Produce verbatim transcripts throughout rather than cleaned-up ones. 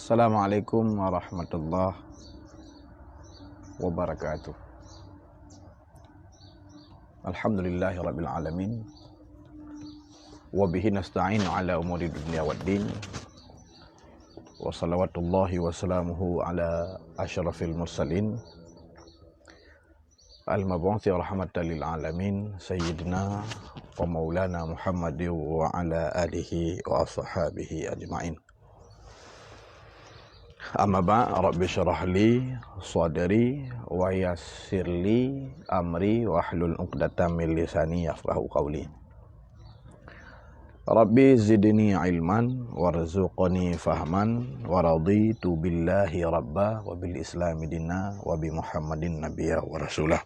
Assalamualaikum warahmatullahi wabarakatuh. Alhamdulillahirabbil alamin. Wa bihi nasta'inu ala umuri dunya waddin. Wa salawatullahi wa salamuhu ala asyrafil mursalin. Al-mab'uthi rahmatan lil alamin, sayyidina wa maulana Muhammadin wa ala alihi wa ashabihi ajma'in. Amma ba'd, rabbi syrah li sadri wa yassir li amri wahlul 'uqdatam min lisani yafqahu qawli. Rabbi zidni ilman warzuqni fahman wa raditu billahi rabba wa bil islami dina wa bi Muhammadin nabiyya wa rasula.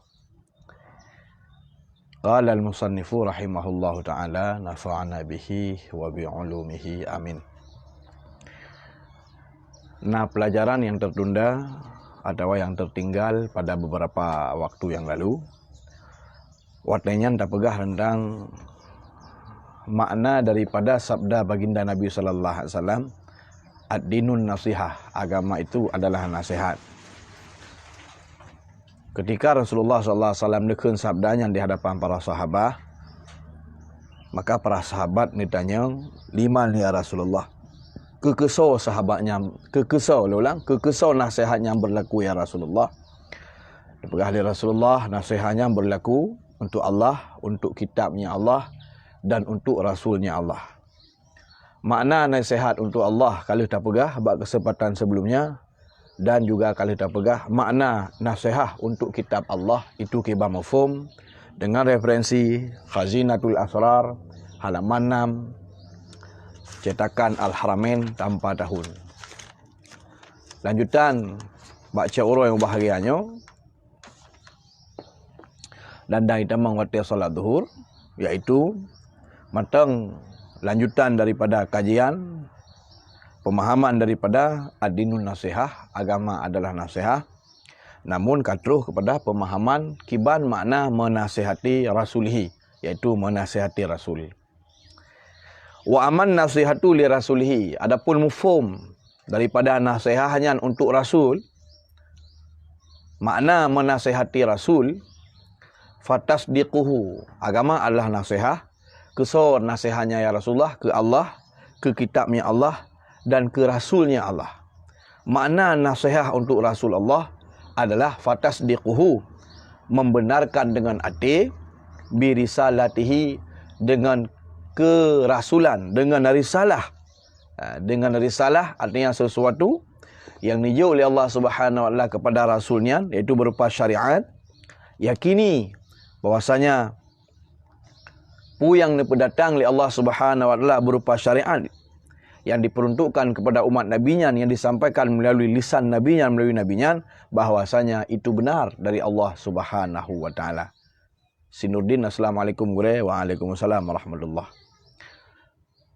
Qala al-musannifu rahimahullahu ta'ala, nafa'ana bihi wa bi ulumihi, amin. Nah, pelajaran yang tertunda atawa yang tertinggal pada beberapa waktu yang lalu, watée nyan tapeugah teuntang makna daripada sabda baginda Nabi sallallahu alaihi wasallam, "Ad-dinun nasihah, agama itu adalah nasihat." Ketika Rasulullah sallallahu alaihi wasallam neukheun sabda nyan di hadapan para sahabat, maka para sahabat neutanyong, "Liman ya Rasulullah?" Keu keusoe sahabat nyan, keu keusoe, lôn ulang, keu keusoe nasihat nyan berlaku ya Rasulullah? Dipeugah lé Rasulullah, nasihat nyan berlaku untuk Allah, untuk kitab-Nya Allah, dan untuk Rasul-Nya Allah. Makna nasihat untuk Allah ka lheueh tapeugah bak keusempatan sebelumnya, dan juga ka lheueh tapeugah makna nasihat untuk kitab Allah itu kiban mafhum dengan referensi Khazinatul Asrar halaman enam, cetakan Al-Haramain tanpa tahun. Lanjutan bak ceurueng nyang bahagia nyoe, dan dai tamong watée salat zuhur, yaitu mantong lanjutan daripada kajian pemahaman daripada ad-dinun nasihah, agama adalah nasihat, namun ka troh kepada pemahaman kiban makna menasihati rasulihi, yaitu menasihati rasul. Wa aman nasihatu li rasulihi, adapun mufhum daripada nasihah nyan untuk rasul, makna menasihati rasul, fatasdiquhu, agama adalah nasihah, keusoe nasihahnya ya Rasulullah, keu Allah, keu kitab-Nya Allah, dan keu rasul-Nya Allah. Makna nasihah untuk Rasulullah adalah fatasdiquhu, membenarkan dengan até, birisalatihi, dengan keurasulan, dengan risalah. Ha, dengan risalah artinya sesuatu yang dijok lé Allah Subhanahu wa Taala kepada Rasul nyan, yaitu berupa syariat. Yakini bahwasanya peue nyang neupeudatang lé Allah Subhanahu wa Taala berupa syariat yang diperuntukkan kepada umat Nabi nyan, yang disampaikan melalui lisan Nabi nyan, melalui Nabi nyan, bahwasanya itu benar dari Allah Subhanahu wa Taala. Sinurdin, assalamualaikum gurée. Waalaikumsalam warahmatullah.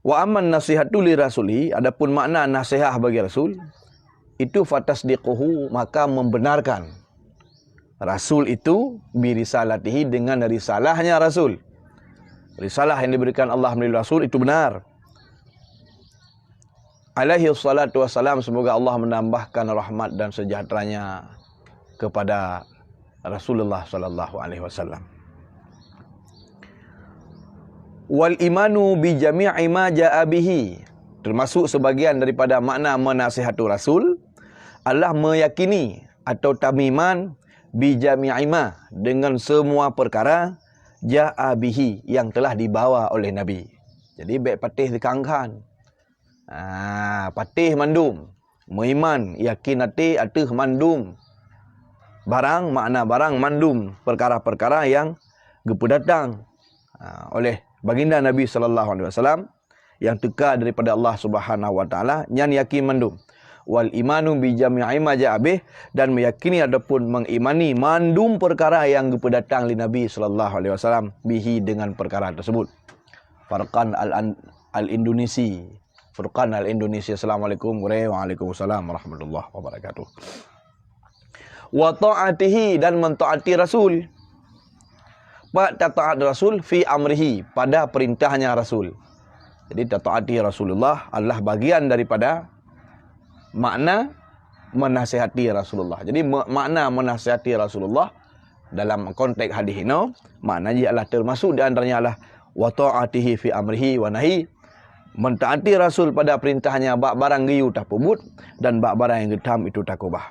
Wa amman nasihatu li rasulihi, adapun makna nasihah bagi Rasul, itu fatasdiquhu, maka membenarkan Rasul itu birisalatihi, dengan risalahnya Rasul. Risalah yang diberikan Allah melalui Rasul itu benar. Alaihi salatu wassalam, semoga Allah menambahkan rahmat dan sejahteranya kepada Rasulullah sallallahu alaihi wasallam. Wal imanu bi jami'i ma jaa bihi, termasuk sebagian daripada makna menasihatu Rasul adalah meyakini atau tamiman bi jami'i ma, dengan semua perkara, jaa bihi, yang telah dibawa oleh Nabi. Jadi bék patéh dikangkan. Ah, patéh mandum. Meuiman, yakin até ateueh mandum barang, makna barang, mandum perkara-perkara yang geupeudatang, ah, oleh Baginda Nabi sallallahu alaihi wasallam, yang teuka daripada Allah Subhanahu wa Taala, nyan yakin mandum. Wal imanu bi jami'i ma jaa bih, dan meyakini ataupun mengimani mandum perkara yang geupeudatang lé Nabi sallallahu alaihi wasallam bihi, dengan perkara tersebut. Farqan Al-, Al-Indonesi. Furqan Al-Indonesi. Assalamualaikum gurée. Waalaikumsalam warahmatullahi wabarakatuh. Wa ta'atihi, dan mentaati Rasul. Pat tataat Rasul fi amrihi, pada perintahnya Rasul. Jadi tataati Rasulullah adalah bagian daripada makna menasihati Rasulullah. Jadi, me-, makna menasihati Rasulullah dalam konteks hadis inoe, makna jih adalah termasuk di antaranya adalah wa ta'atihi fi amrihi wa nahi, mentaati Rasul pada perintahnya bak barang geuyue tapeubuet dan bak barang nyang geutam itu takubah.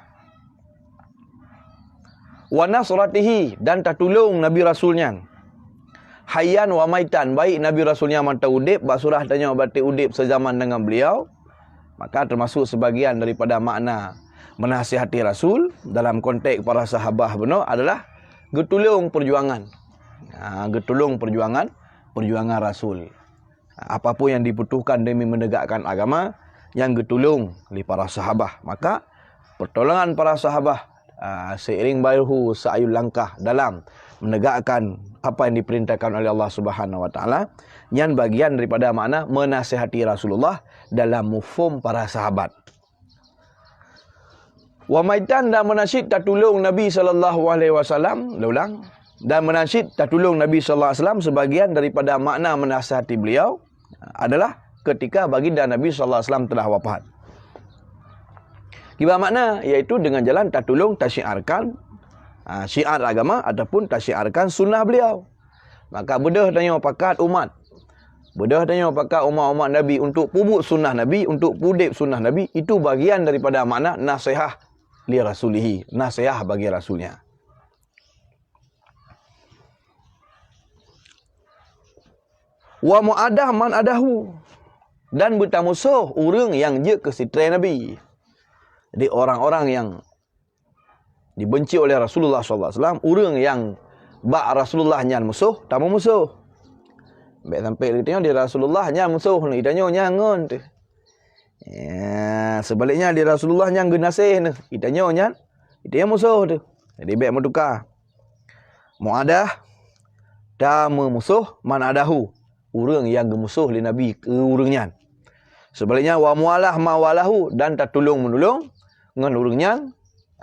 Wa nasratihi, dan tatulông Nabi Rasul nyan. Hayyan wa maitan, baik Nabi Rasul nyan mantong udép, bak surah tanyoe berarti udép sezaman dengan beliau, maka termasuk sebagian daripada makna menasihati Rasul dalam konteks para sahabat bunoe adalah geutulông perjuangan. Ha, geutulông perjuangan, perjuangan Rasul. Apapun yang dibutuhkan demi menegakkan agama, nyang geutulông lé para sahabat. Maka, pertolongan para sahabat, ah, seiring bahu seayun langkah dalam menegakkan apa yang diperintahkan oleh Allah Subhanahu Wa Taala, nyan bagian daripada makna menasihati Rasulullah dalam mufhum para sahabat. Wa maitan, dan meunan cit tatulông Nabi sallallahu alaihi wasallam, lôn ulang, dan meunan cit tatulông Nabi sallallahu alaihi wasallam sebagian daripada makna menasihati beliau adalah ketika baginda Nabi sallallahu alaihi wasallam telah wafat. Kiban makna, yaitu dengan jalan tatulông tasyiarkan, ha, syiar agama ataupun tasyiarkan sunnah beliau. Maka beudôh tanyoe pakat umat. Beudôh tanyoe pakat umat-umat Nabi untuk peubuet sunnah Nabi, untuk pudeb sunnah Nabi, itu bagian daripada makna nasihah li rasulihi, nasihah bagi rasulnya. Wa mu'adah man adahu, dan beutamusoh ureuëng nyang jeuet keu sitré Nabi. Jadi orang-orang yang dibenci oleh Rasulullah sallallahu alaihi wasallam, ureuëng nyang bak Rasulullah nyan musoh, tameumusoh. Bék sampai geutanyoe di Rasulullah nyan musoh, geutanyoe nyan ngon teuh. Ya, sebaliknya di Rasulullah nyan geunaséh neuh, geutanyoe nyan, geutanyoe musoh teuh. Jadi bék meutuka. Muadah, tameumusoh, man adahu, ureuëng nyang geumusoh lé Nabi keu ureuëng nyan. Sebaliknya, wa mualah ma walahu, dan tatulông-meunulông ngon ureuëng nyan,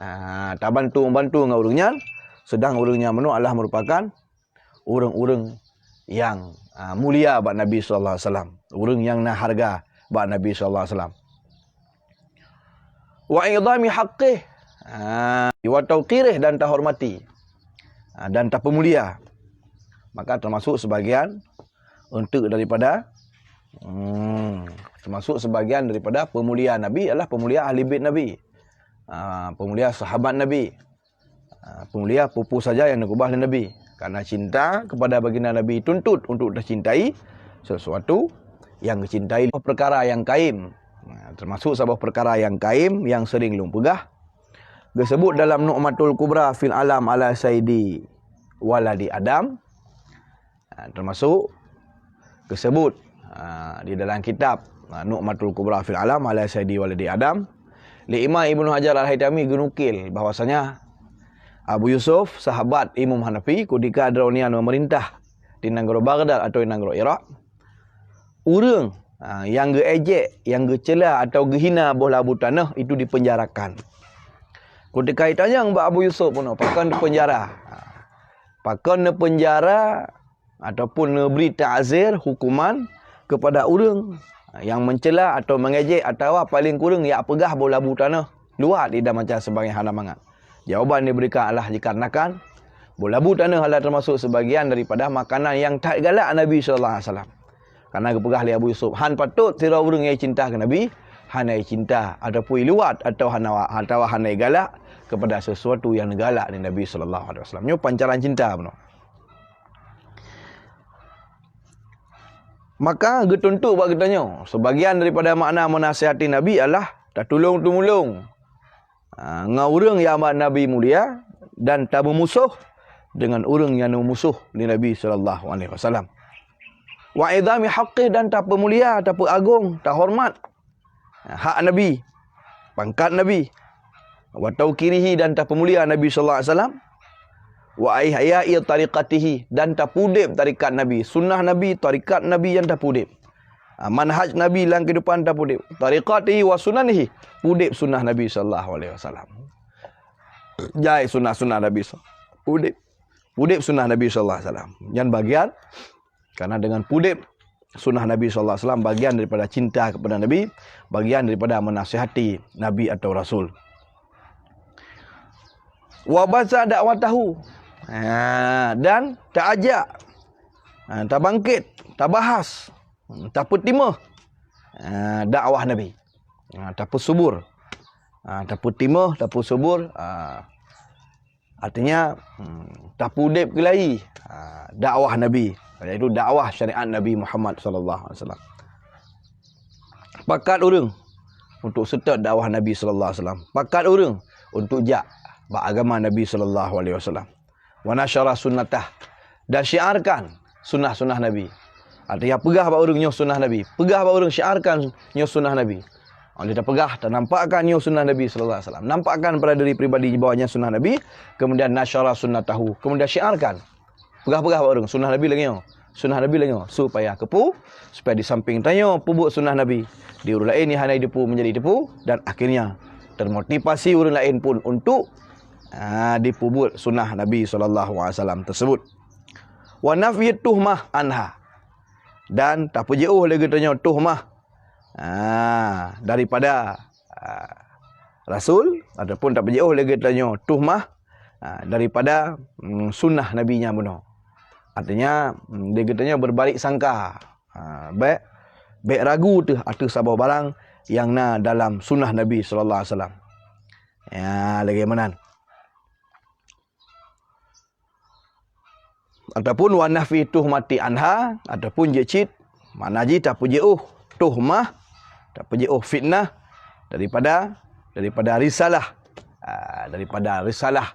ah, tabantu-membantu ngon ureuëng nyan, seudang ureuëng nyan meunoe adalah meurupakan ureuëng-ureuëng nyang, ah, mulia bak Nabi sallallahu alaihi wasallam, ureuëng nyang na hareuga bak Nabi sallallahu alaihi wasallam. Wa idhami haqqih, ah, wa tauqirih, dan tahormati, ah, dan tapeumulia. Maka termasuk sebagian untuk daripada, hmm, termasuk sebagian daripada peumulia Nabi adalah peumulia ahli bait Nabi. Ah, peumulia sahabat Nabi. Ah, peumulia peue-peue saja nyang geukeubah lé Nabi. Karena cinta kepada baginda Nabi tuntut untuk tacintai sesuatu nyang geucintai, perkara nyang kaim. Ah, termasuk saboh perkara nyang kaim nyang sering lôn peugah, geuseubut dalam Nu'matul Kubra fil Alam ala Sayyidi Waladi Adam. Ha, termasuk geuseubut, ha, di dalam kitab, ha, Nu'matul Kubra fil Alam ala Sayyidi Waladi Adam, lé Imam Ibnu Hajar Al-Haitami geunukil bahwasanya Abu Yusuf, sahabat Imam Hanafi, kutika droe nyan memerintah di nanggroe Baghdad atau di nanggroe Irak, ureuëng, ha, nyang geuejek, nyang geucela atau geuhina boh labu tanoh itu dipenjarakan. Kutika itanyong bak Abu Yusuf bunoe, pakon dipenjara? Ha, pakon neupeunjara ataupun neubri ta'zir, hukuman, kepada ureuëng nyang meucela atau meungejek atawa paleng kureueng jak peugah boh labu tanoh luwat di dan macam sebagainya hana mangat. Jawaban diberikan adalah dikarenakan boh labu tanoh adalah termasuk sebagian daripada makanan nyang that galak Nabi sallallahu alaihi wasallam. Karena geupeugah lé Abu Yusuf, han patot sidroe ureuëng nyang cinta keu Nabi, hana cinta ataupun luwat atau hana, atawa hana galak kepada sesuatu nyang galak di Nabi sallallahu alaihi wasallam. Nyoe pancaran cinta bunoe. Maka geutuntuk bak geutanyoe, sebagian daripada makna menasihati Nabi adalah tatulông-tumulông, ha, ngon ureuëng nyang bak Nabi mulia dan tameumusoh dengan ureuëng nyang neumusoh lé Nabi sallallahu alaihi wasallam. Wa idhami haqqih, dan tapeumulia, tapeuagong, tahoreumat hak Nabi, pangkat Nabi, wa tauqirihi, dan tapeumulia Nabi sallallahu alaihi wasallam, wa ihya'i tariqatihi, dan tapudeb tarekat Nabi, sunnah Nabi, tarekat Nabi nyang tapudeb. Ha, manhaj Nabi lam kehidupan tapudeb. Tariqatihi wa sunanihi, pudeb sunnah Nabi sallallahu alaihi wasallam. Jai sunnah-sunnah Nabi sa-, pudeb. Pudeb sunnah Nabi sallallahu alaihi wasallam. Nyan bagian, karena dengan pudeb sunnah Nabi sallallahu alaihi wasallam, bagian daripada cinta kepada Nabi, bagian daripada menasihati Nabi atau Rasul. Wa basa dakwatahu. Ha, dan taajak, ha, tabangkit, tabahas, hmm, tapeutimeuh, ha, dakwah Nabi. Ha, tapeusubur. Ha, tapeutimeuh, tapeusubur. Ha, artinya, hmm, tapeudeb keulai, ha, dakwah Nabi, iaitu dakwah syariat Nabi Muhammad sallallahu alaihi wasallam. Pakat ureuëng untuk seutôt dakwah Nabi sallallahu alaihi wasallam. Pakat ureuëng untuk jak bak agama Nabi sallallahu alaihi wasallam. Wa nasyara sunnatah, dan syiarkan sunnah-sunnah Nabi. Artinya, peugah bak ureuëng nyoe sunnah Nabi. Peugah bak ureuëng, syiarkan nyoe sunnah Nabi. Oleh tapeugah, tanampakkan nyoe sunnah Nabi sallallahu alaihi wasallam. Nampakkan pada diri pribadi bahwa nyan sunnah Nabi, kemudian nasyara sunnatahu, kemudian syiarkan. Peugah-peugah bak ureuëng, sunnah Nabi lagée nyoe, sunnah Nabi lagée nyoe, supaya keupeue, supaya di samping tanyoe peubuet sunnah Nabi, di ureuëng laén nyang hana jiteupeue menjadi jiteupeue, dan akhirnya termotivasi ureuëng laén pun untuk, ah, dipeubuet sunnah Nabi sallallahu alaihi wasallam tersebut. Wa nafyi tuhmah anha, dan tapeujiôh lé geutanyoe tuhmah, ah, daripada, ah, Rasul, ataupun tapeujiôh lé geutanyoe tuhmah, ah, daripada, mm, sunnah Nabi nyang bunoe. Artinya, mm, lé geutanyoe beubalik sangka. Ah, bék, bék ragu teuh ateueh saboh barang nyang na dalam sunnah Nabi sallallahu alaihi wasallam. Ya, lagée meunan. Ataupun wa nafyi tuhmati anha, ataupun jeuet cit, makna jih tapeujiôh tuhmah, tapeujiôh fitnah daripada, daripada risalah, ah, daripada risalah,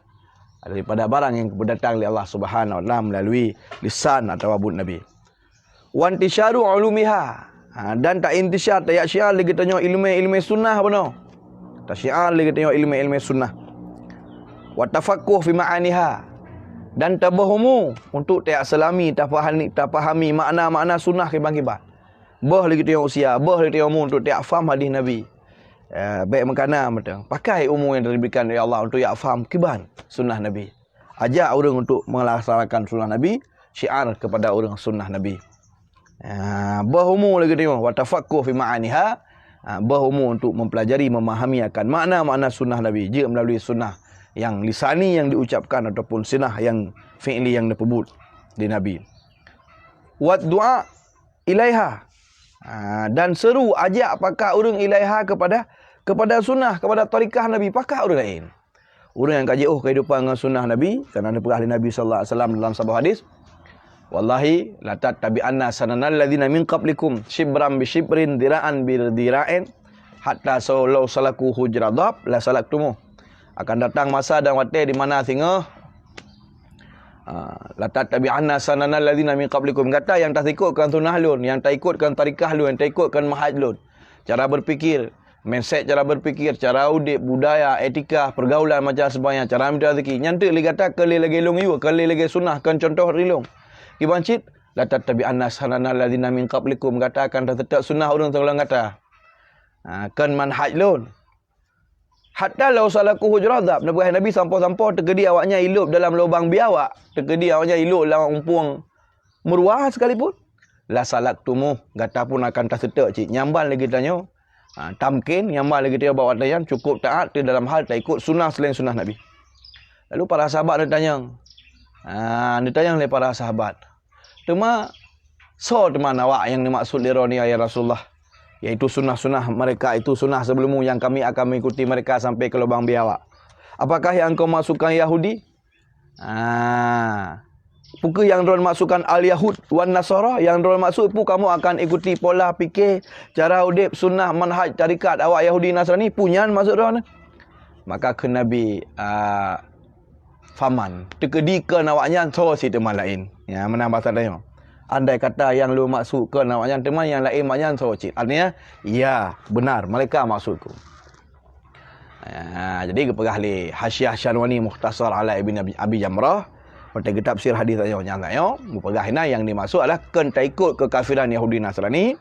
daripada barang nyang geupeudatang lé Allah Subhanahu wa Taala melalui lisan atawa buet Nabi. Wa intisyaru ulumiha, ha, dan taintisyar, tajak syiar lé geutanyoe ileumé-ileumé sunnah bunoe. Tasyiar lé geutanyoe ileumé-ileumé sunnah. Wa tafaqquh fi ma'aniha, dan tabeuh umu untuk tajak seulami, tapahani-, tapahami makna-makna sunnah kiban-kiban. Beuh lé geutanyoe usia, beuh lé geutanyoe umu untuk tajak faham hadis Nabi. Eh, bék meukana meuteung. Pakai umu nyang diberikan oleh Allah untuk jak faham kiban sunnah Nabi. Ajak ureuëng untuk melaksanakan sunnah Nabi, syiar kepada ureuëng sunnah Nabi. Ah, beuh umu lagée nyoe, wa tafaqquh fi ma'aniha, ah, beuh umu untuk mempelajari, memahami akan makna-makna sunnah Nabi, jeuet melalui sunnah yang lisani yang diucapkan ataupun sunnah yang fi'li yang dipeubuet di Nabi. Wa du'a ilaiha. Ah, dan seru, ajak pakat ureuëng ilaiha kepada, kepada sunnah, kepada tarikah Nabi, pakat ureuëng laén. Ureuëng nyang ka jiôh keuhidupan ngon sunnah Nabi, karena neupeugah lé Nabi sallallahu alaihi wasallam dalam saboh hadis, "Wallahi la tattabi'anna sananal ladzina min qablikum shibran bi shibrin, dzira'an bi dzira'in, hatta law salaku hujra dhab la salaktumuh." Akan datang masa dan watée di mana singoh, ah, "La tattabi'anna sananal ladzina min qablikum." Gata nyang tasikotkan sunnah lôn, nyang taikotkan tarikah lôn, nyang taikotkan manhaj lôn. Cara berpikir, mindset cara berpikir, cara udeb, budaya, etika, pergaulan macam sebagainya, cara mita rezeki. Nyan teuk lé gata keu lé lagée lôn yue, keu lé lagée sunnah, keu contoh ri lôn. Kiban cit, "La tattabi'anna sananal ladzina min qablikum." Gata akan taseutôt sunnah ureuëng sigohlom gata. Ha, kon manhaj lôn. "Hatta law salaku hujra dhab." Neupeugah Nabi sampoe-sampoe teukeudi awaknyan ilôb dalam lubang biawak. Teukeudi awaknyan ilôb lam umpung meuruwa sekalipun, "La salaktumuh," gata pun akan taseutôt cit. Nyang ban lagée tanyoe, ha, tamkin, nyang ban lagée tanyoe bak watée nyan cukup taát teuh dalam hal taikot sunnah selain sunnah Nabi. Lalu para sahabat neutanyong, ha, neutanyong lé para sahabat, "Teuma soe teuma awak nyang neumaksud lé droeneuh, ya Rasulullah? Yaitu sunnah-sunnah mereka itu, sunnah sebelummu yang kami akan mengikuti mereka sampai ke lubang biawak. Apakah yang engkau maksudkan Yahudi?" Ah. Peu kheueh nyang droen maksudkan al-Yahud wan Nasara? Nyang droen maksud peu kamoe akan ikuti pola pikée, cara udeb, sunnah, manhaj, tarekat awak Yahudi Nasrani? Peu nyan maksud droen? Maka kheun Nabi, ah, "Faman." Teukeudi kon awaknyan soe cit teuma laén. Ya, meunan basa tanyoe. Andai kata nyang lôn maksud kon awaknyan, teuma nyang laén awaknyan soe cit? Artinya, ya, benar, mereka maksudku. Ha, jadi geupeugah lé Hasyiah Syanwani Mukhtasar ala Ibn Abi, Abi Jamrah, watée geutafsir hadis tanyoe nyan tanyoe, geupeugah inan nyang dimaksud adalah kon taikot keukafiran Yahudi Nasrani,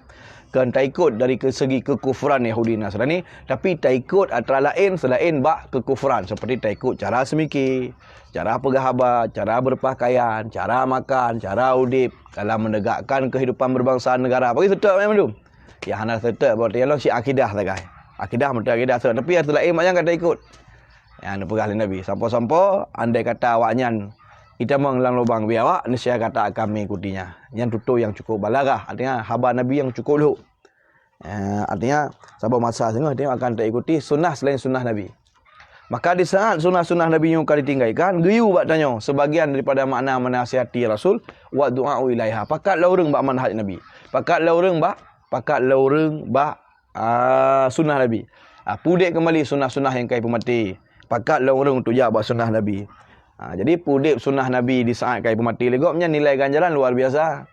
Kon taikot dari ke segi kekufuran Yahudi Nasrani, tapi taikot atra laén selaén bak kekufuran, seperti taikot cara semiki, cara peugah haba, cara berpakaian, cara makan, cara udép, dalam menegakkan kehidupan berbangsa negara. Bagi seutôt macam tu. Ya hana seutôt berarti lom si akidah sagai. Akidah meuti akidah seutôt, tapi atra laén banyak ka taikot. Nyang neupeugah lé Nabi, sampoe-sampoe andai kata awaknyan itamong lam lubang biawak, niscaya gata akan mengikutinya. Nyan tutoe nyang cukup balaghah, artinya haba Nabi nyang cukup lhok. Eh, artinya saboh masa singoh tengok akan taikuti sunnah selain sunnah Nabi. Maka di saat sunnah-sunnah Nabi nyoe ka ditinggalkan, geuyue bak tanyoe sebagian daripada makna menasihati Rasul, wa du'a'u ilaiha. Pakat lom ureuëng bak manhaj Nabi. Pakat lom ureuëng bak, pakat lom ureuëng bak ah, sunnah Nabi. Ah, pudép kembali sunnah-sunnah nyang ka ipeumaté. Pakat lom ureuëng untuk jak bak sunnah Nabi. Ah, jadi pudép sunnah Nabi di saat ka ipeumaté lé gob nyan nilai ganjaran luar biasa.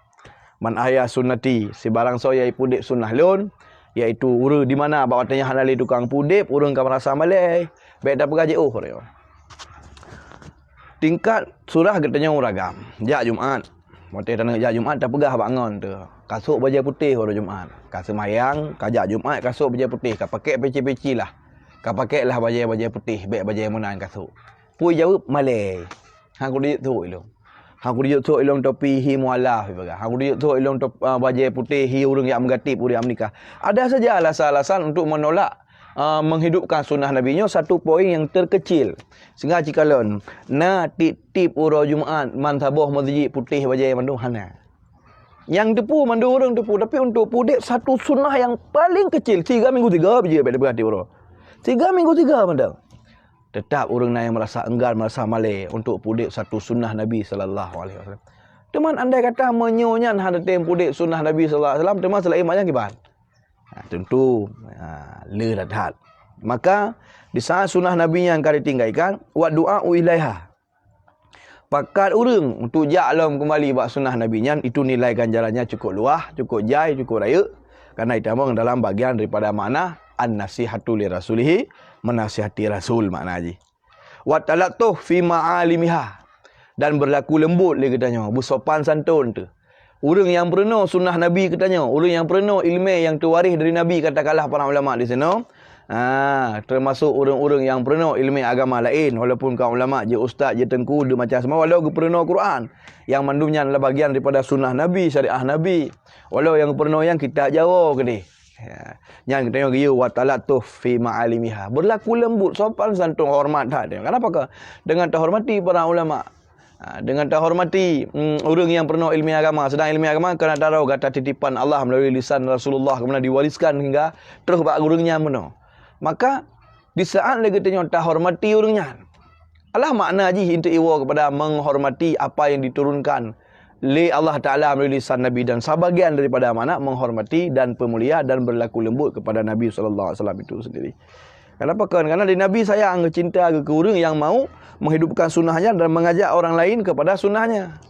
"Man ahya sunnati," sibarang soe nyang pudép sunnah lôn, yaitu ureuëng di mana bak watée nyan hana lé tukang pudép, ureuëng ka meurasa malée. Bék tapeugah jiôh, kata nyoe. Tingkat surah geutanyoe ragam. Jak Jumat. Watée taneuk jak Jumat tapeugah bak ngon teuh. Kasôk bajée putéh uroe Jumat. Ka seumayang, ka jak Jumat, kasôk bajée putéh, ka pakék peci-peci lah. Ka pakék lah bajée-bajée putéh, bék bajée meunan kasôk. Peue jaweueb, malée. Han kudeuek sôk ilong. Han kudeuek sôk ilong topi hi mualaf ibarat. Han kudeuek sôk ilong top, ah, bajée putéh hi ureuëng jak meugatib ureuëng jak meunikah. Ada saja alasan-alasan untuk menolak ah, menghidupkan sunnah Nabi nyoe satu poin nyang terkecil. Sehingga cikalon na tiep-tiep uroe Jumat man saboh masjid putéh bajée mandum hana. Nyang teupeu mandum ureuëng teupeu, tapi untuk pudép satu sunnah yang paling kecil, tiga minggu tiga bajée bék tapeugah tiep uroe. Tiga minggu tiga mandum. Tetap ureuëng na nyang merasa enggan, merasa malée untuk pudép satu sunnah Nabi sallallahu alaihi wasallam. Teuma andai kata meunyoe nyan hana tem pudép sunnah Nabi sallallahu alaihi wasallam, teuma selain mak nyan kiban. Ha, tentu, ha, le that-that. Maka di saat sunnah Nabi nyan ka ditinggalkan, wa du'a'u ilaiha. Pakat ureuëng untuk jak lom kembali bak sunnah Nabi nyan, itu nilai ganjarannya cukup luah, cukup jai, cukup rayeuk. Karena itamong dalam bagian daripada makna an-nasihatu li rasulihi, menasihati Rasul makna jih. Wa talattuh fi ma'alimiha, dan berlaku lembut lé geutanyoe, beusopan santun teuh. Ureuëng nyang peurunoe sunnah Nabi geutanyoe, ureuëng nyang peurunoe ileumé nyang teuwaréh dari Nabi, katakanlah para ulama di sinoe, ha, teumasok ureuëng-ureuëng nyang peurunoe ileumé agama laén, walaupun ka ulama, jeuet ustaz, jeuet teungku, deuh macam sama, walau geupeurunoe Quran, nyang mandum nyan adalah bagian daripada sunnah Nabi, syariah Nabi, walau nyang geupeurunoe nyan kitab Jawoe keudeh. Ya. Nyan geutanyoe geuyue wa talattuh fi ma'alimiha. Berlaku lembut, sopan santun, hormat that. Kenapa kah? Dengan tahormati para ulama. Ha, dengan tahormati, mm, ureuëng nyang peurunoe ileumé agama, sedang ileumé agama kana taroe gata titipan Allah melalui lisan Rasulullah, kemudian diwariskan hingga terus bak ureuëng nyan bunoe. Maka di saat lagée tanyoe tahormati ureuëng nyan, alah makna jih untuk iwoe kepada menghormati apa yang diturunkan lé Allah Taala melalui lisan Nabi, dan sabagian daripada makna menghormati dan peumulia dan berlaku lembut kepada Nabi sallallahu alaihi wasallam itu sendiri. Kenapa kan? Karena di Nabi sayang, cinta ke ureuëng yang mau menghidupkan sunnahnya dan mengajak orang lain kepada sunnahnya.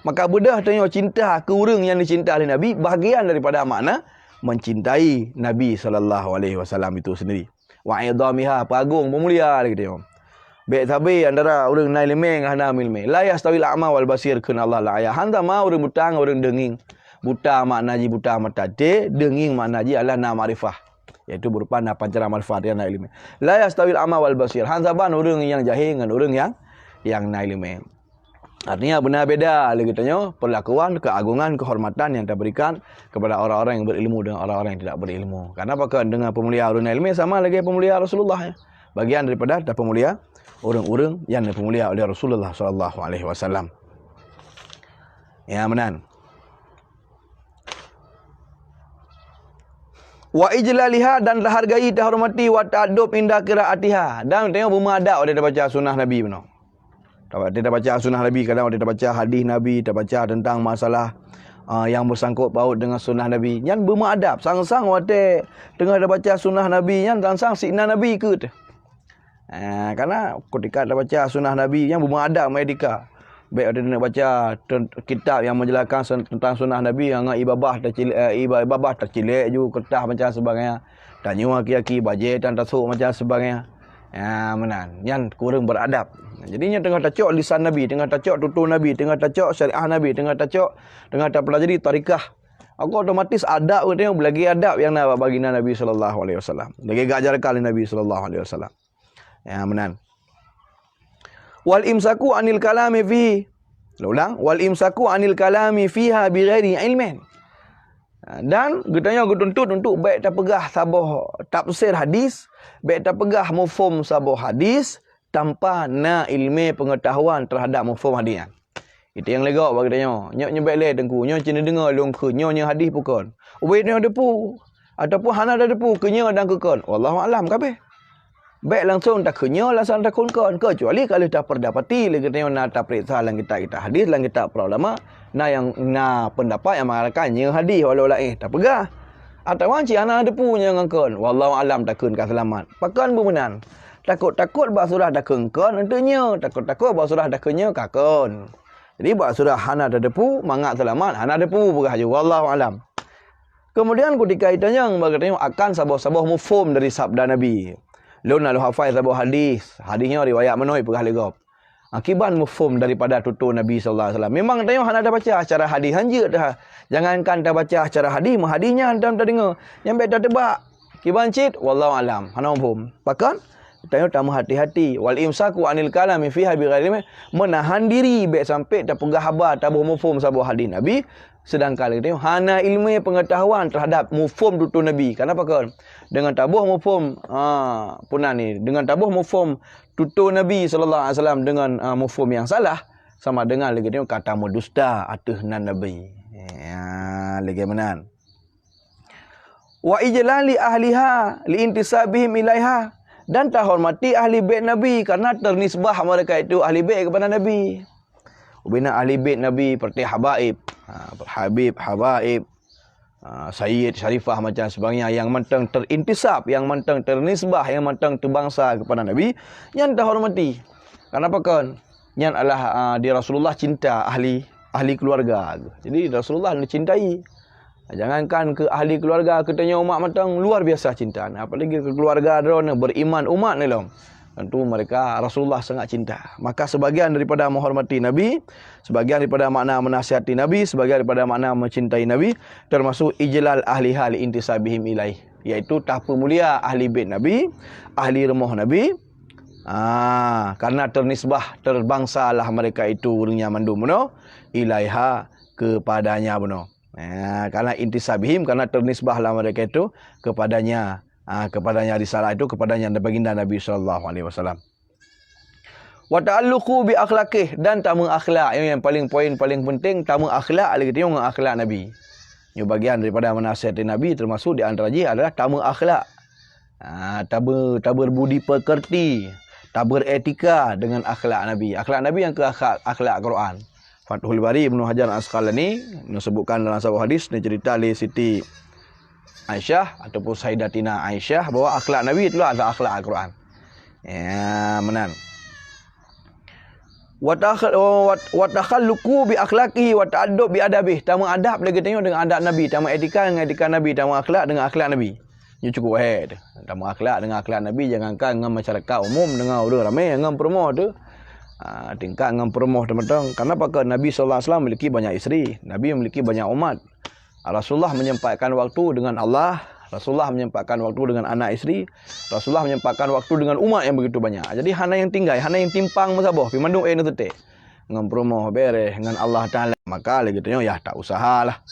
Maka beudah tanyoe cinta ke ureuëng yang dicinta oleh Nabi, bahagian daripada makna mencintai Nabi sallallahu alaihi wasallam itu sendiri. Wa idhamiha, peuagong, peumulia lagée tanyoe. Bék sabe antara ureuëng na ileumé ngon hana ileumé. La yastawil a'ma wal basir, kheun Allah la ayah. Han sama ureuëng buta ngon ureuëng deungieng. Buta makna jih buta mata, deungieng makna jih adalah na makrifah, yaitu berupa na pancaran makrifah nyang na ileumé. La yastawil a'ma wal basir. Han saban ureuëng nyang jahé ngon ureuëng nyang, nyang na ileumé. Artinya beuna beda lé geutanyoe perlakuan, keagungan, kehormatan yang taberikan kepada orang-orang yang berilmu dengan orang-orang yang tidak berilmu. Karena pakon? Dengan peumulia ureuëng na ileumé sama lagée peumulia Rasulullah, ya. Bagian daripada tapeumulia ureuëng-ureuëng yang dipeumulia oleh Rasulullah sallallahu alaihi wasallam. Ya, meunan. Wa ijlaliha, dan tahargai, tahormati, wa ta'addub inda qiraatiha, dan tanyoe beumeuadab watée tabaca sunnah Nabi bunoe. Watée tabaca sunnah Nabi, kadang watée tabaca hadis Nabi, tabaca tentang masalah, ah, yang bersangkut paut dengan sunnah Nabi, nyan beumeuadab. Sang-sang watée teungoh tabaca sunnah Nabi nyan, sang-sang sinan Nabi keue teuh. Ah, karena ketika tabaca sunnah Nabi nyan beumeuadab meuetika. Bék watée taneuk baca ten-, kitab yang menjelaskan sen-, tentang sunnah Nabi, ngon ibabah tacilek, eh, iba-, ibabah tacilek ju, keureutas macam sebagainya. Tanyue aki-aki, bajée tan tasok macam sebagainya. Ya, meunan. Nyan kureueng beradab. Jadi, nyoe teungoh tacok lisan Nabi, teungoh tacok tutoe Nabi, teungoh tacok syariah Nabi, teungoh tacok, teungoh tapelajari tarikah Maka otomatis adab geutanyoe beulagèe adab nyang na bak baginda Nabi sallallahu alaihi wasallam. Lagèe geuajarkan lé Nabi sallallahu alaihi wasallam. Ya, meunan. Wal imsaku anil kalami fi. Ulang, wal imsaku anil kalami fiha bighairi ilmin. Dan geutanyoe geutuntut untuk bèk tapeugah saboh tafsir hadis, bèk tapeugah mufhum saboh hadis tanpa na ilmu pengetahuan terhadap mufhum hadis nyan. Itu nyang lé gob bagi tanyoe. Nyoe, nyoe bèk lé Teungku, nyoe cit neudeungoe lôn kheun, nyoe, nyoe hadis bukon. Ubé nyoe depu, ataupun hana tateupeue keu nyoe dan keu kon. Wallahu a'lam kabeh. Bèk langsung takheun nyoe, langsung takheun kon, kecuali ka lheueh taperdapati lé geutanyoe na tapeuriksa lam kitab-kitab hadis, lam kitab para ulama, na nyang na pendapat nyang mengatakan nyoe hadis walau laén tapeugah. Atawa cit hana tateupeue nyoe ngon kon. Wallahu a'lam takheun ka seulamat. Pakon beumeunan? Takot-takot bak surah takheun kon, untuk nyoe. Takot-takot bak surah takheun nyoe ka kon. Jadi, bak surah hana tateupeue, mangat seulamat, hana tateupeue peugah ju. Wallahu a'lam. Kemudian, kutika itanyong bak geutanyoe akan saboh-saboh mufhum dari sabda Nabi. Lôn na lôn hafai saboh hadis. Hadis nyoe riwayat meunoe peugah lé gob. Akiban mufhum daripada tutoe Nabi sallallahu alaihi wasallam. Memang tanyoe hana tabaca secara hadis, hanjeuet dah. Jangankan tabaca secara hadis, meuhadis nyan tam tadeungoe. Nyang bèk tateuba. Kiban cit, wallahu a'lam. Hana mufhum. Pakon? Tanyoe tameuhati-hati. Wal imsaku anil kalami fiha bighairi ilmin, meunahan diri bèk sampai tapeugah haba, taboh mufhum saboh hadis Nabi, sedangkan lagèe tanyoe hana ilmu pengetahuan terhadap mufhum tutoe Nabi. Kenapa kon? Dengan taboh mufhum, ha, puna ni, dengan taboh mufhum tutoe Nabi sallallahu alaihi wasallam dengan, ha, mufhum yang salah, sama dengan lagèe tanyoe ka tameudusta ateueh nan Nabi. Ya, lagèe meunan. Wa ijlali ahliha liintisabihim ilaiha, dan tahormati ahli bait Nabi karena ternisbah mereka itu ahli bait kepada Nabi. Ubena ahli bait Nabi seperti habaib, ha, habib, habaib, ha, sayyid, syarifah macam sebagainya yang mantong terintisab, yang mantong ternisbah, yang mantong teubangsa kepada Nabi, nyan tahormati. Kenapa kon? Nyan adalah, ha, di Rasulullah cinta ahli, ahli keluarga. Jadi Rasulullah neucintai. Jangankan keu ahli keluarga, keu tanyoe umat mantong luar biasa cinta. Nah, apalagi keu keluarga droeneuh beriman umat nilom. Tentu mereka Rasulullah sangat cinta. Maka sebagian daripada menghormati Nabi, sebagian daripada makna menasihati Nabi, sebagian daripada makna mencintai Nabi, termasuk ijlal ahliha liintisabihim ilaih, yaitu tapeumulia ahli bait Nabi, ahli rumoh Nabi, ah, karena ternisbah, terbangsalah mereka itu ureuëng nyan mandum bunoe, ilaiha, kepadanya bunoe. Ha, karena intisabihim, karena ternisbahlah mereka itu kepadanya, ha, kepadanya risalah itu, kepadanya baginda Nabi sallallahu alaihi wasallam. Wa ta'alluqu bi akhlaqih, dan tameuakhlak. Ini yang paling, poin paling penting, tameuakhlak lagi tengok ngon akhlak Nabi. Ini bagian daripada menasihati Nabi, termasuk di antara jih adalah tameuakhlak. Ha, tabe-, taberbudi pekerti, taberetika dengan akhlak Nabi. Akhlak Nabi yang ke akhlak, akhlak Quran. Fathul Bari Ibnu Hajar Asqalani menyebutkan dalam sebuah hadis, neucerita lé Siti Aisyah ataupun Saidatina Aisyah bahwa akhlak Nabi itulah akhlak Al-Quran. Ya, meunan. Wa takh-, wa, wa takhalluqu bi akhlaqihi wa ta'addub bi adabih. Tameuadab lagi tengok dengan adab Nabi, tameuetika dengan etika Nabi, tameuakhlak dengan akhlak Nabi. Nyoe cukup wahe tu. Tameuakhlak dengan akhlak Nabi, jangankan ngon masyarakat umum, dengan ureuëng ramé, ngon peurumoh tu. Ha, tingkat ngon peurumoh teumantong. Kenapa ke Nabi sallallahu alaihi wasallam memiliki banyak isteri? Nabi memiliki banyak umat. Rasulullah menyempatkan waktu dengan Allah, Rasulullah menyempatkan waktu dengan anak isteri, Rasulullah menyempatkan waktu dengan umat yang begitu banyak. Jadi hana yang tinggai, hana yang timpang meusaboh, pi mandum eh neuteuteh. Ngon peurumoh bereh, ngon Allah Taala, maka lagi tanyoe yah tak usahalah.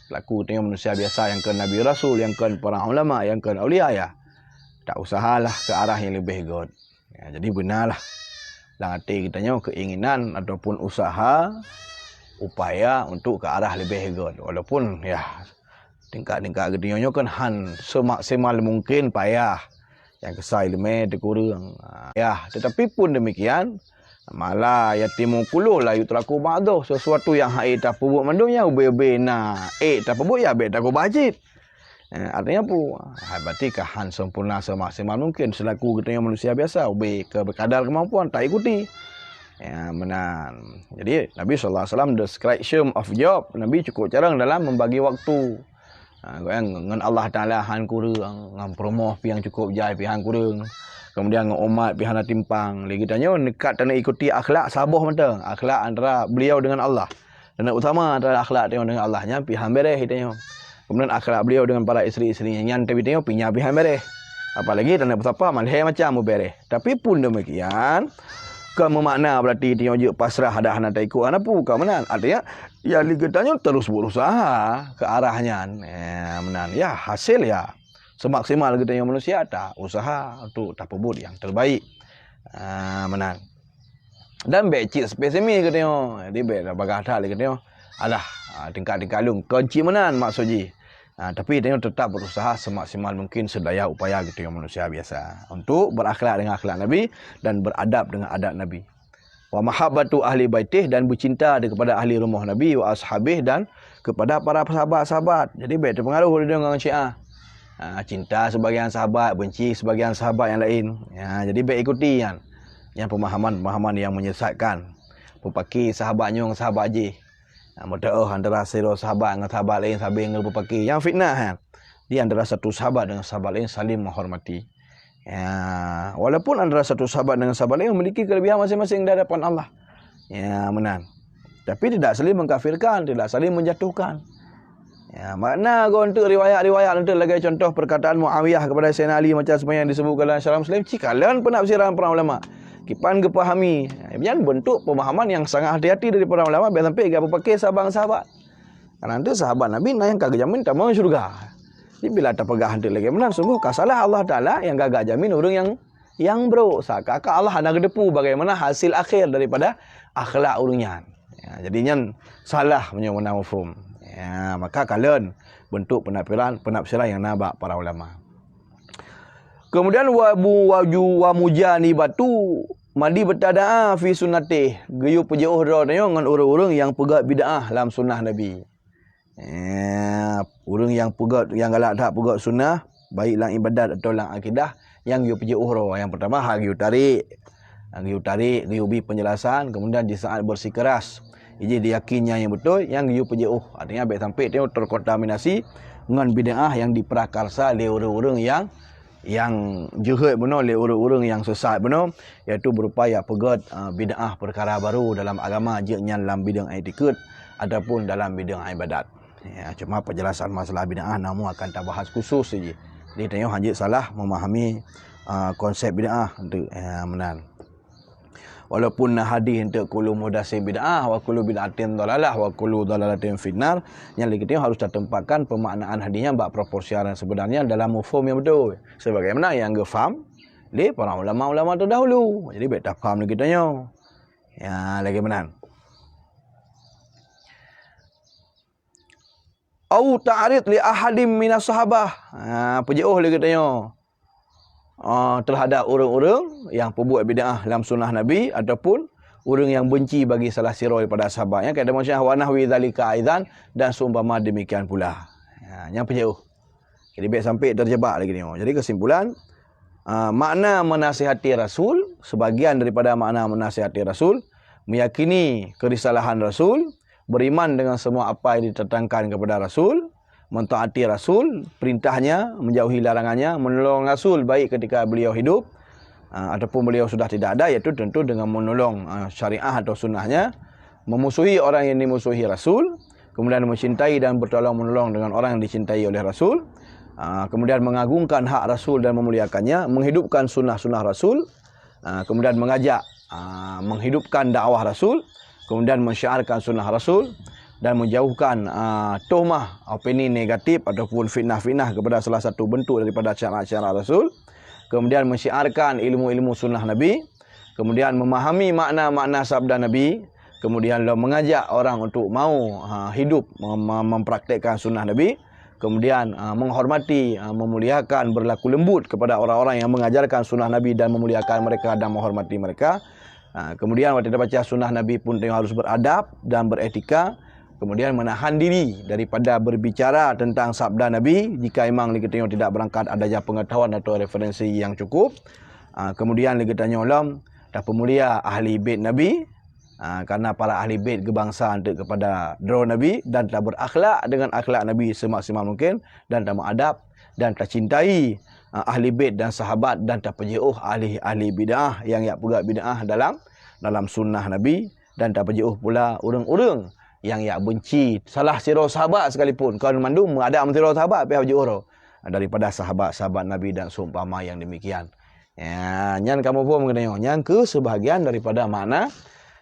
Laku tanyoe manusia biasa yang kon nabi rasul, yang kon para ulama, yang kon aulia, ya. Tak usahalah ke arah yang lebih got. Ya, jadi benalah lam até geutanyoe keinginan ataupun usaha, upaya untuk ke arah lebih got. Walaupun, ya, tingkat-tingkat geutanyoe nyoe kan han semaksimal mungkin payah. Nyang keusa ileumé teukureueng. Ha, ya, tetapi pun demikian, ma la yatimu kulluhu la yutraku ba'duhu. Sesuatu yang hana tapeubuet mandum nyan ubé-ubé na ék tapeubuet, ya, bék takeubah cit. Eh, artinya apa? Ha, berarti ka han sempurna semaksimal mungkin selaku geutanyoe manusia biasa, ubé ke berkadar kemampuan, tak ikuti. Ya, meunan. Jadi, Nabi sallallahu alaihi wasallam description of job, Nabi cukup carong dalam membagi waktu. Ha, ngon Allah Taala han kureueng, ngon peurumoh piang cukup jai pi han kureueng. Kemudian ngon umat pi hana timpang. Lé geutanyoe neukat tanyoe ikuti akhlak saboh mantong, akhlak antara beliau dengan Allah. Tanda utama adalah akhlak tanyoe dengan Allah nyan pih han bereh tanyoe. Kemudian akhlak beliau dengan para isteri-isteri nyan tapi tanyoe pih nyan pih han bereh. Apalagi tanda utama malhé macam mubereh. Tapi pun demikian, kon meumakna berarti tanyoe jeuet pasrah dah hana taikot hana peue, kon meunan. Artinya, ya lé geutanyoe terus berusaha ke arah nyan. Ya, meunan. Ya, hasil ya semaksimal geutanyoe manusia ta usaha untuk tapeubuet yang terbaik. Ah, meunan. Dan bék cit pesimis geutanyoe. Jadi bék dah bagah that lé geutanyoe. Alah, ah, tingkat-tingkat lôn kon cit meunan maksud jih. Ah, tapi tanyoe tetap berusaha semaksimal mungkin sedaya upaya geutanyoe manusia biasa untuk berakhlak dengan akhlak Nabi dan beradab dengan adab Nabi. Wa mahabbatu ahli baitih, dan beucinta kepada ahli rumoh Nabi, wa ashabih, dan kepada para sahabat-sahabat. Jadi bék teupeungaruh lé ngon Syiah. Ha, cinta sebagian sahabat, benci sebagian sahabat yang lain. Ya, jadi bék ikuti nyan. Nyan pemahaman-pemahaman yang menyesatkan. Peupaké sahabat nyoe ngon sahabat jih. Ha, meutu'oh antara sidroe sahabat ngon sahabat lain sabe ngon peupaké. Nyan fitnah, ha. Di antara satu sahabat dengan sahabat lain saling menghormati. Ya, walaupun antara satu sahabat dengan sahabat lain memiliki kelebihan masing-masing di hadapan Allah. Ya, meunan. Tapi tidak saling mengkafirkan, tidak saling menjatuhkan. Ya, makna goe untuk riwayat-riwayat untuk lagée contoh perkataan Muawiyah kepada Sayyidina Ali macam semuanya yang disebutkan dalam Syarah Muslim, cikalon penafsiran para ulama. Kipan geupahami. Ya, nyan bentuk pemahaman yang sangat hati-hati dari para ulama biar sampai gak pakai sahabat-sahabat. Karena itu sahabat Nabi na yang ka geujamin tamong syurga. Jadi bila tapeugah hante lagée meunan sungguh ka salah Allah Taala yang gaga jamin ureuëng yang yang brok. Seakan-akan Allah hana geuteupeue bagaimana hasil akhir daripada akhlak ureuëng nyan. Ya, jadi nyan salah meunyoe meunan mafhum. Ya, maka kalon bentuk penafsiran penafsiran yang na bak para ulama. Kemudian wa bu waju wa mujanibatu madi betadaan fi sunnatih geuyue peujiôh droe tanyoe ngon ureuëng-ureuëng yang peugét bid'ah lam sunnah Nabi. Eh, ureuëng nyang peugét, nyang galak that peugét sunnah, baik lam ibadat atau lam akidah, nyang geuyue peujiôh droe. Nyang pertama, hak geuyue tarék. Nyang geuyue tarék, geuyue bi penjelasan, kemudian di saat bersikeras, iji diyakin nyang, nyang beutôi, nyang geuyue peujiôh. Artinya, bék sampai tanyoe terkontaminasi ngon bid'ah nyang diprakarsa lé ureuëng-ureuëng nyang nyang jeuhet bunoe lé ureuëng-ureuëng nyang sesat bunoe, yaitu berupa jak peugét, a, bid'ah peukara barô dalam agama, jeuet nyan lam bidang iktikeuet ataupun dalam bidang ibadat. Ya, cuma penjelasan masalah bid'ah namun akan tabahas khusus saja. Jadi, tanyoe hana jeuet salah memahami, a, konsep bid'ah tu, ya, meunan. Walaupun na hadis untuk kullu muhdatsin bid'ah, wa kullu bid'atin dhalalah, wa kullu dhalalatin finnar, nyang lagée nyan harus tatempatkan pemaknaan hadis nyan bak proporsi yang sebenarnya dalam mafhum yang betul. Sebagaimana yang geufaham lé para ulama-ulama terdahulu. Jadi, bék tafaham lagée nyoe. Ya, lagée meunan. Au ta'rid li ahadim minas sahabah. Ha, peujiôh lé geutanyoe, ah, terhadap ureuëng-ureuëng nyang peubuet bid'ah lam sunnah Nabi ataupun ureuëng nyang benci bagi salah sidroe daripada sahabat. Nyang kata maksudnya wa nahwi dzalika aidan dan seumpama demikian pula. Ha, nyang peujiôh. Jadi, bék sampai terjebak lagée nyoe. Jadi, kesimpulan, ah, makna menasihati Rasul, sebagian daripada makna menasihati Rasul, meyakini kerisalahan Rasul, beriman dengan semua apa yang didatangkan kepada Rasul, mentaati Rasul, perintahnya, menjauhi larangannya, menolong Rasul baik ketika beliau hidup, ah, ataupun beliau sudah tidak ada, yaitu tentu dengan menolong, ah, syariah atau sunnahnya, memusuhi orang yang dimusuhi Rasul, kemudian mencintai dan bertolong-menolong dengan orang yang dicintai oleh Rasul, ah, kemudian mengagungkan hak Rasul dan memuliakannya, menghidupkan sunnah-sunnah Rasul, ah, kemudian mengajak, ah, menghidupkan dakwah Rasul, kemudian mensyiarkan sunnah Rasul, dan menjauhkan, ah, tuhmah, opini negatif ataupun fitnah-fitnah kepada salah satu bentuk daripada syarat-syarat Rasul, kemudian mensyiarkan ilmu-ilmu sunnah Nabi, kemudian memahami makna-makna sabda Nabi, kemudian lom mengajak orang untuk mau, ha, hidup mem-, mem-, mempraktekkan sunnah Nabi, kemudian, ha, menghormati, ha, memuliakan, berlaku lembut kepada orang-orang yang mengajarkan sunnah Nabi dan memuliakan mereka dan menghormati mereka. Ha, kemudian waktu kita baca sunnah Nabi pun tengok harus beradab dan beretika. Kemudian menahan diri daripada berbicara tentang sabda Nabi jika memang lagi tengok tidak berangkat adanya pengetahuan atau referensi yang cukup. Ha, kemudian lagi tanya ulama, tapeumulia ahli bait Nabi. Ha, karena para ahli bait geubangsa untuk kepada droe Nabi dan taberakhlak dengan akhlak Nabi semaksimal mungkin dan tameadab dan tacintai, ha, ahli bait dan sahabat dan tapeujiôh ahli-ahli bid'ah yang yak peugah bid'ah dalam, dalam sunnah Nabi dan tapeujiôh pula ureuëng-ureuëng nyang jak beunci salah sidroe sahabat sekalipun, kon mandum adak sidroe sahabat pih jeuet uroe daripada sahabat-sahabat Nabi dan seumpama nyang demikian. Ya, nyan kamoe phom geutanyoe. Nyan keuh sebahagian daripada makna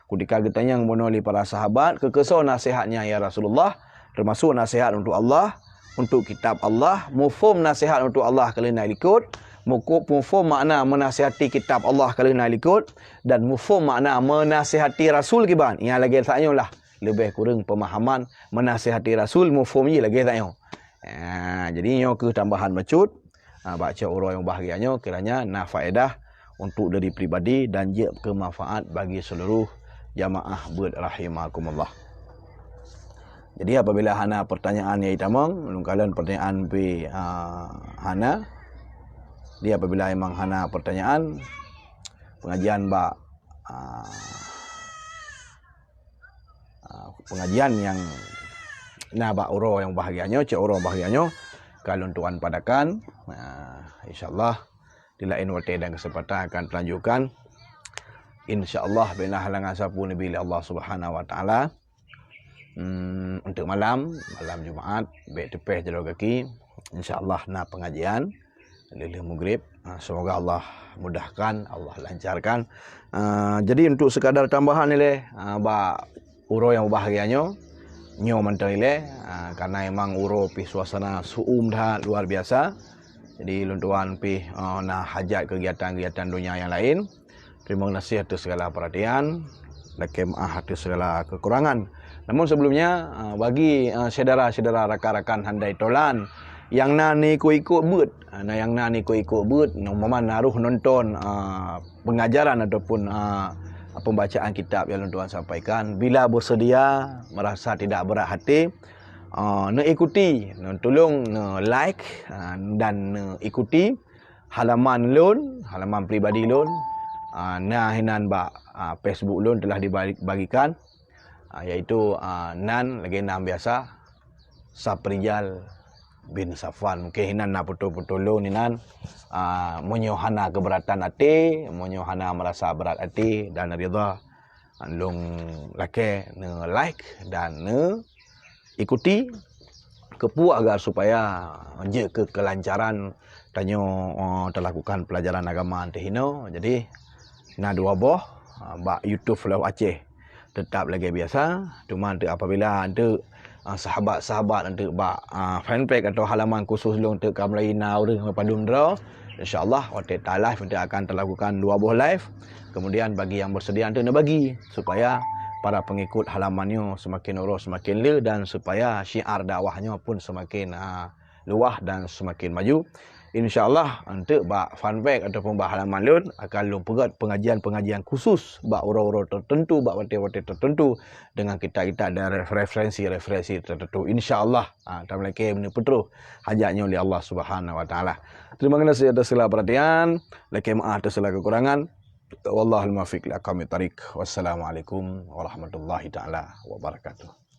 kutika geutanyong bunoe lé para sahabat, "Keu keusoe nasihatnya, ya Rasulullah?" Teumasuk nasihat untuk Allah, untuk kitab Allah, muphom nasihat untuk Allah ka lheueh na likot, muku-, muphom makna meunasihati kitab Allah ka lheueh na likot, dan muphom makna meunasihati Rasul kiban. Nyang lagée tanyoe lah, leubeh kureueng pemahaman meunasihati Rasul, muphom jih lagée tanyoe. Ha, jadi nyoe keuh tambahan bacut. Ha, bak cok uroe nyang bahgia nyoe kiranya na faedah untuk diri pribadi dan jeuet keu manfaat bagi seluruh jamaah beuet rahimakumullah. Jadi apabila hana pertanyaan nyang itamong, lôn kalon pertanyaan pi, ha, hana. Jadi apabila memang hana pertanyaan, pengajian bak, ha, Ah, pengajian nyang na bak uroe nyang bahgia nyoe, cok uroe bahgia nyoe, ka lôn tuan padakan. Ah, insyaallah, di laén watée dan kesempatan akan teulanjutkan. Insyaallah, bila halangan sapeue neubi lé Allah Subhanahu Wa Taala. Hmm, untuk malam, malam Jumaat, bék teupeh jaroe gaki. Insyaallah na pengajian lheueh-lheueh maghrib. Ah, semoga Allah mudahkan, Allah lancarkan. Ah, jadi untuk sekadar tambahan ilée, ah, bak uroe nyang bahgia nyoe, nyoe mantong ilée, ah, karena emang uroe pih suasana su'um that luar biasa. Jadi lôn tuan pih, ah, na hajat kegiatan-kegiatan dunia nyang laén. Terima kasih atas segala perhatian, lakée meu'ah atas segala kekurangan. Namun sebelumnya, ah, bagi, ah, syedara-syedara rakan-rakan handai tolan nyang na neuikot-ikot beuet, ah, na nyang na neuikot-ikot beuet, umpama na roh nonton, ah, pengajaran ataupun, ah, pembacaan kitab nyang lôn tuan sampaikan, bila bersedia, merasa tidak berat hati, ah, neuikuti, neutulông neu-like, ah, dan neuikuti halaman lôn, halaman pribadi lôn, ah, na hinan bak, ah, Facebook lôn telah dibagikan, ah, yaitu, ah, nan lagée nan biasa, Saprijal bin Safwan. Mungkin hinan na foto-foto lôn hinan, ah, meunyoe hana keberatan até, meunyoe hana merasa berat até dan ridha, lôn lakée neu-like dan neuikuti. Keupeue agar supaya jeuet keu kelancaran tanyoe, eh, talakukan pelajaran agama teuh inoe. Jadi, na dua boh, eh, bak YouTube Love Aceh. Tetap lagée biasa, cuma untuk apabila untuk, eh, sahabat-sahabat untuk bak, eh, fanpage atau halaman khusus lôn untuk ka mulai na ureuëng padum droe, insyaallah watée ta live untuk akan talakukan dua boh live. Kemudian bagi yang bersedia untuk neubagi supaya para pengikut halaman nyoe semakin uroe semakin le dan supaya syiar dakwah nyoe pun semakin, ah, luah dan semakin maju. Insyaallah untuk bak fanpage ataupun bak halaman lôn akan lôn peugét pengajian-pengajian khusus bak uroe-uroe tertentu, bak watée-watée tertentu dengan kitab-kitab dan ref-, referensi-referensi tertentu. Insyaallah, ah, tameulakée meunyoe peutroh hajat nyoe lé Allah Subhanahu Wa Taala. Terima kasih atas segala perhatian. Lakée meu'ah atas segala kekurangan. Wallahul muwaffiq ila aqwamit thariq. Wassalamualaikum warahmatullahi taala wabarakatuh.